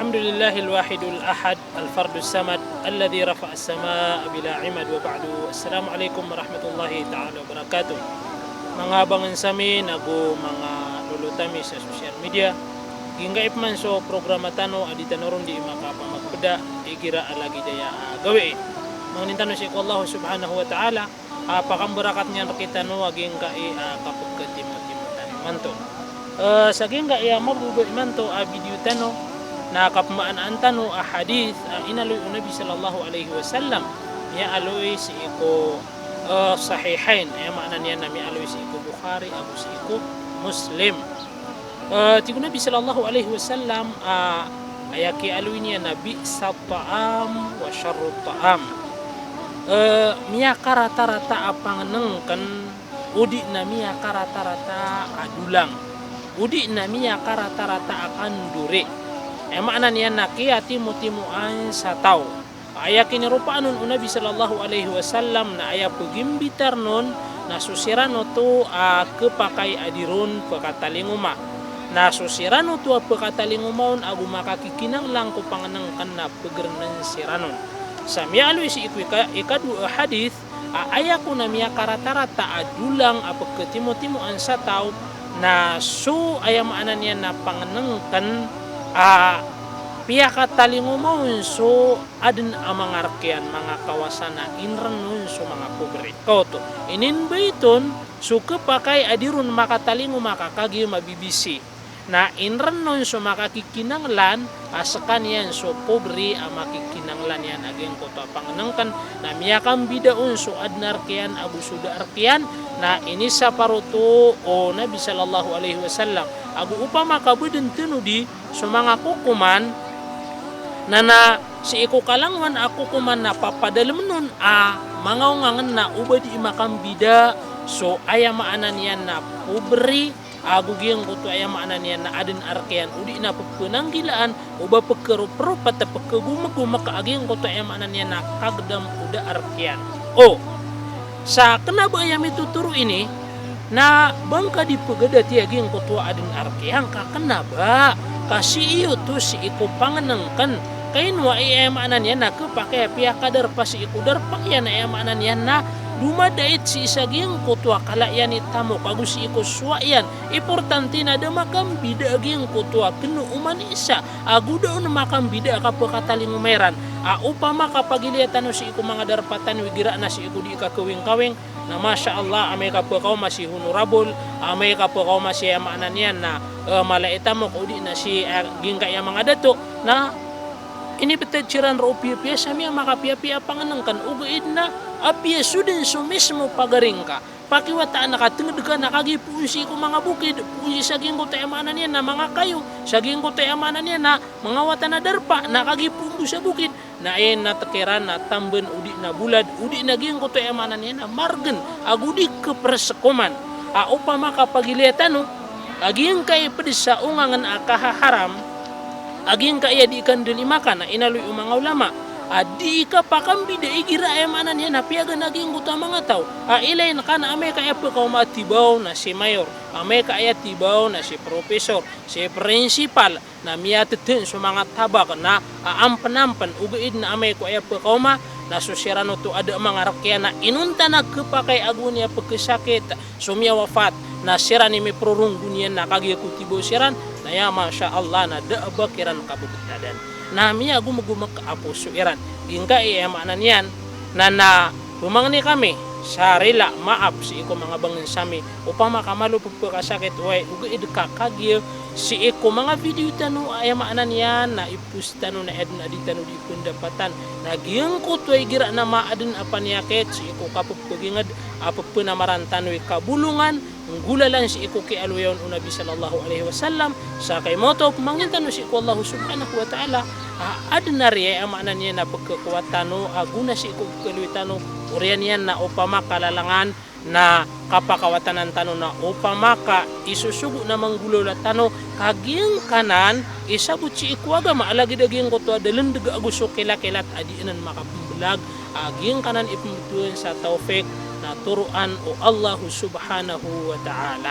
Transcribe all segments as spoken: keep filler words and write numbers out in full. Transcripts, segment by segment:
Alhamdulillahil wahidil ahad, al fardus samad, alladhi rafa'as samaa bila imad, wa ba'du. Assalamu alaikum warahmatullahi ta'ala wabarakatuh. Manga bangnsa mi nago manga lolot ami sa social media, giyangkai pman so programa tano a di tano ron di makapamagpeda igira a lagid aya a gawii. Mangnin tano sii ko Allah subhanahu wa ta'ala a pakambarakat niyan rkitano a giyangkai a kapagkatimotimo tano imanto. Eh, sa giyangkai a mababa imanto a video tano na kapmaanaan tano a hadith a inaloy o Nabi sallallahu alaihi wasallam, miyaaloy sii ko, eh, Sahihain, aya maana niyan na miyaaloy sii ko Bukhari ago sii ko Muslim. Eh, tig o Nabi sallallahu alaihi wasallam, ah, aya kiyaaloy niyan na bi'sat ta'am wa sharrut ta'am. Eh, miyakaratarata a pangnngkn, odi na miyakaratarata a dolang, odi na miyakaratarata a kandori. Aya maana niyan na kiyatimotimoan sa taw. Aya kiniropaan on o Nabi sallallahu alaihi wasallam na aya pagimbitar on na so siran oto a khapakay a di ron pkatalingoma. Na so siran oto a pkatalingoma on ago makakikinanglan ko pangnngkn na pgrnn siran on. Sa miyaaloy sii ko ika-, ikadowa a hadith, a aya kon a miyakaratarata a dolang a pkatimotimoan sa taw na so aya maana niyan na pangnngkn a piyakatalingoma on so adn a manga rk iyan, manga kawasa, na inrn on so manga pobri. Kaoto, inimbit on so khapakay a di ron makatalingoma ka kagiya mabibisi. Na inrn on so makakikinanglan a skaniyan so pobri a makikinanglan iyan a giyangkoto a pangnngkn, na miyakambida on so adn a rk iyan ago so da a rk iyan, na inisapar oto o Nabi sallallahu alaihi wasallam. Ago opama ka badn tano di so manga kokoman, na, na sii ko kalangowan a kokoman na papadalmn on a manga ongangn na o ba di makambida so aya maana niyan na pobri, ago giyangkoto aya maana niyan na adn a rk iyan, odi na pphananggilaan o ba pkharopropat a pkhagomgomk a giyangkoto aya maana niyan na kagdam o da a rk iyan. O, sa kna ba aya mitotoro ini, na ba ngka di pgdati a giyangkoto a adn a rk iyan ka kna ba, ka sii oto sii ko pangnngkn, ka ino a aya maana niyan na khapakay a piyakadarpa sii ko darpa iyan, aya maana niyan na domadait sii sa giyangkoto a kala iyan i tamok ago sii ko sowa iyan. Importante na da makambida a giyangkoto a kna o manosiya, ago da on makambida a kapkatalingoma iran. A opama ka pagilaya tano sii ko manga darpa tano igira na sii ko di kakawingkawing, na masha Allah, amay ka pkaoma si honorable, amay ka pkaoma si aya maana niyan na, eh, mala i tamok, odi na si, eh, giyangkai a manga dato, na inibtad siran roo piyapiya sa miyamakapiyapiya a pangnngkn, ogaid na apiya so dn so mismo pagari ngka. Pakiwataan ka, tngd ka na kagiya poon sii ko manga bokid, poon sii sa giyangkoto aya maana niyan na manga kayo, sa giyangkoto aya maana niyan na manga watan a darpa, na kagiya poon bo sa bokid. Na aya inatk iran na tambn odi na bolad, odi na giyangkoto aya maana niyan na margn, ago di khaprskoman. A opama ka pagilaya tano a giyangkai pd sa ongangn a kahaharam, a giyangkai a di kandalimakan, a inaloy o manga ulama a di kapakambida igira aya maana niyan na piyagan a giyangkoto a manga taw. A ilayin ka na amay ka aya pkaoma a tibaw na si mayor, amay ka aya tibaw na si professor, si principal, na miyatdn so manga tabak na, a, ampnampn, ogaid na amay ko aya pkaoma na so siran oto a da a manga rk iyan na inonta na khapakay ago niyan pkhasakit so miyawafat, na siran i miproronggon iyan na kagiya ko tibaw siran, na aya masha Allah na da a ba kiran kabgtadan. Na miyagomgomk a poso iran. Giyangkai aya maana niyan na, na pmangni kami sa rila, maap sii ko manga bangnsa mi, opama ka malo pphakasakit, oway, ogaid ka kagiya sii ko manga video tano a aya maana niyan na i-post tano na adn a di tano di pndapatan. Na giyangkoto a igira na maadn a paniyakit sii ko kappegingd a ppnamaran tano i kabolongan, nggolalan sii ko kiyaaloya on o Nabi sallallahu alaihi wasallam, sa kay maoto pmangnin tano sii ko Allah subhanahu wa ta'ala a adn a riya a maana niyan na pkhakowa tano a gona sii ko pkhaaloy tano, oriyan iyan na opama ka lalangan na kapakawatanan tano, na opama ka isosogo na manggolawla tano, ka giyangkanan i sabot sii ko agama a lagid a giyangkoto a da lndg ago so kilakilat a di anan makapmblag, a giyangkanan i pmbtowan sa tawfik na toroan o Allah subhanahu wa ta'ala.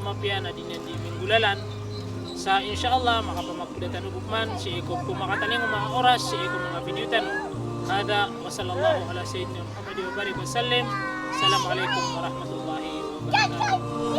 mapiya na di niyan di minggolalan. Sa insha Allah, makapamagpda tano bo pman sii ko pmakatalingoma a oras sii ko manga video tano. Hadha, wa sallallahu ala sayyidina Muhammad wa barik wa sallim. Assalamu alaikum warahmatullahi wabarakatuh.